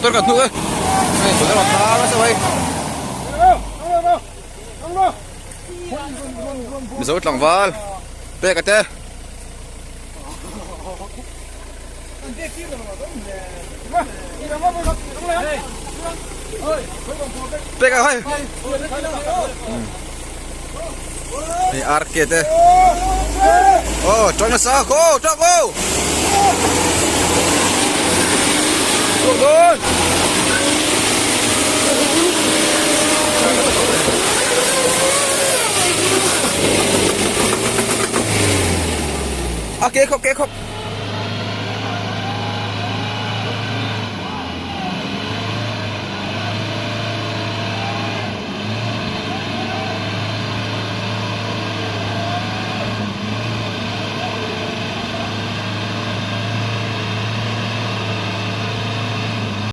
Motor kan hnuk e. Hei motor a thar nasa mai. Mizo tlangval pek a te. Pek a hei. Hei RK te. Oh, tang nasa ko, tang ko. Go go. A ke khop ke khop.